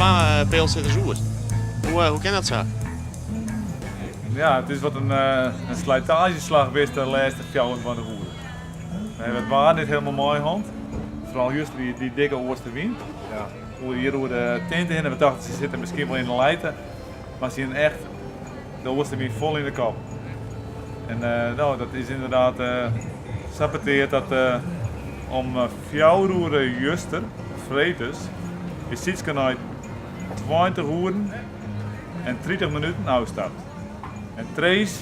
twa pealsitters oer. Hoe, hoe kin dat sa? Ja, it is wat in, in slijtageslach west de lêste 24 oeren. We hawwe it waar net hielendal mei hân. Foaral juster dy, dy dikke oastewyn. Ja. Oer hjir oer de tinte hinne. We tochten se sitte miskien wol yn de lijte. Mar se hienen echt de oastewyn fol yn de kop. En no, dat is ynderdaad sa peteard dat om fjouwer oere juster, freed dus, is Sietske nei 20 oeren en 30 minuten ôfstapt. En Trees,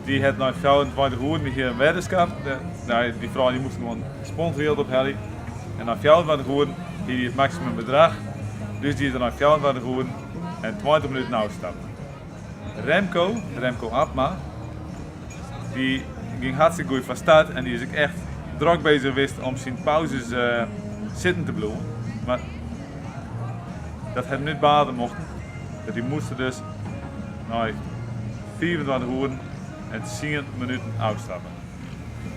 dy hat nei 24 oeren, dy hie in weddenskap, dy frou dy moast gewoan sponsorjild ophelje. En nei 24 oeren hie dy it maksimum bedrach, dus dy is der nei 24 oeren en 20 minuten ôfstapt. Remco, Remco Abma, dy gyng hartstikke goed fan start en dy is ek echt drok bezich west om syn pauzes sitten te bliuwen. Mar dat hat net bate mochten, dat dy moast dus nei 25 oeren en 10 minuten ôfstappe.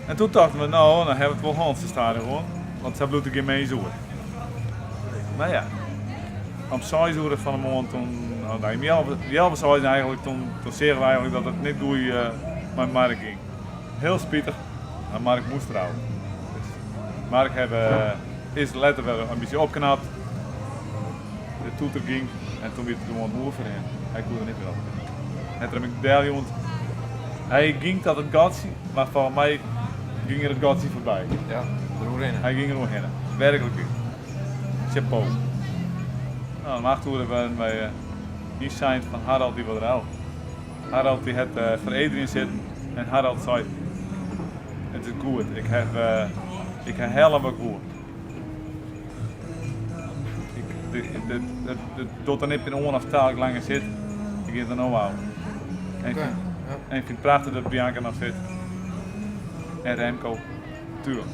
En toen tochten we, no, dan hawwe we it wol hân sa stadichoan, want sa bliuwt der gjin mins oer. Mar ja, om seis oere fan 'e moarn toen, oh nee, om healwei seizen eigentlik, toen, toen seagen we eigentlik dat it net goed mei Mark gyng. Hiel spitich, mar Mark moast derôf. Dus Mark hawwe, is letter wer in bytsje opknapt. De toeter gyng en toen wie it gewoan oer foar him. Hy koe der net mear op. Hat er him ek deljûn. Hy gyng ta it gatsje, mar folgens my gyng er it gatsje foarby. Ja, deroerhinne. Hy gyng deroerhinne. Werklik. Chapeau. No, om 8 oere waarden wy ynseind fan Harald dy wol derôf. Harald dy hat foar Adrian sitten en Harald sei, It is goed, ik haw, ik ha helle wat ik woe. It docht der net mear oan oft ik langer sit, ik gean der no ôf. En ik fyn, ik fyn it prachtich dat Bianca noch sit. En Remco, tuerlik.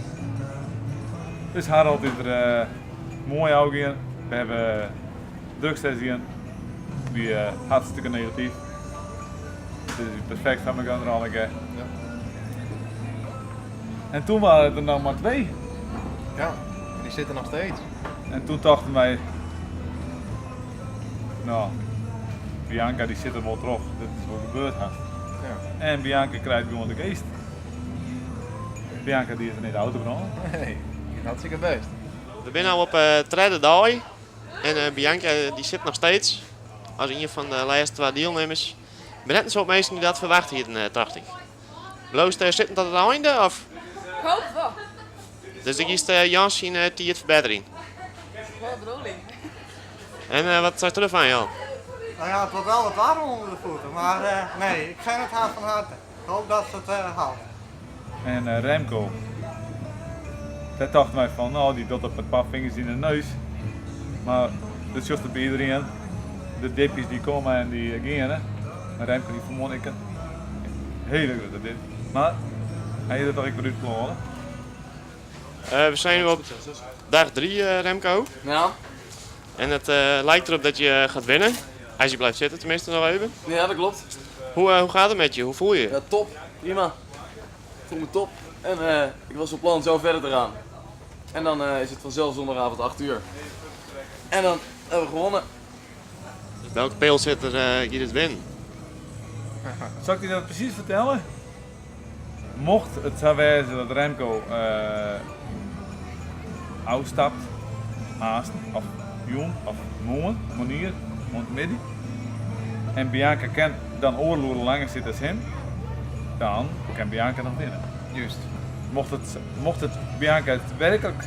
Dus Harald is der moai ôfgien. We hawwe drugstest dien, wie hartstikke negatyf. Dus perfekt foar mekaar allegear. En toen waren er nog maar twee. Ja, en die zitten nog steeds. En toen tochten wy, no, Bianca dy sit der wol troch, dat is wol gebeurd hast. Ja. En Bianca krijt gewoan de geast. Bianca dy is der net ôf te brânen. Nee, hartstikke bêst. We binne no op de tredde dei en Bianca dy sit noch steeds as ien fan de lêste twa dielnimmers. Der binne net in soad minsken dy't dat ferwacht hienen, tocht ik. Bliuwst sitten tot it einde? Of? Ik hoop wol. Dus do giest Jan syn tiid ferbetterjen? Wol bedoeling. En wat seist derfan, Jan? Nou ja, het wordt wel wat warm onder de voeten, maar nee, ik gun het haar van harte. Ik hoop dat ze het haalt. En Remco, dêr tochten wy fan, no, dy docht dat met een paar vingers yn de neus. Mar dat sjochst by iedereen, de dipjes dy komme en dy geane. Mar Remco hie fan 'e moarn ek in hiele grutte dip. Mar hy is der toch ek wer útklâne. We zijn nu op dag 3, Remco. Ja. En het lijkt erop dat je gaat winnen. Als je blijft zitten tenminste nog even. Ja, dat klopt. Hoe gaat het met je? Hoe voel je je? Ja, top. Prima. Ik voel me top. En ik was van plan zo verder te gaan. En dan is het vanzelf zondagavond 8 uur. En dan hebben we gewonnen. Welke pealsitter giet it winnen? Sil ik dy dat presys fertelle? Mocht it sa wêze dat Remco ôfstapt, aanst of jûn of moarn, moarnier, moarntemiddei, en Bianca kin dan oardel oere langer sitte as him, dan kin Bianca noch winne. Juist. Mocht it Bianca it werklik,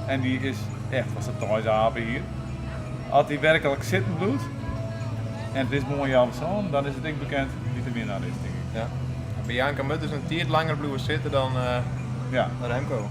en dy is echt wol sa'n teisape hier, as dy werklik sitten bliuwt en it is moarn healwei sânen, dan is it ek bekend dy't de winnaar is, tink ik. Ja. Bianca moat dus in tiid langer bliuwe sitten dan Ja. Remco.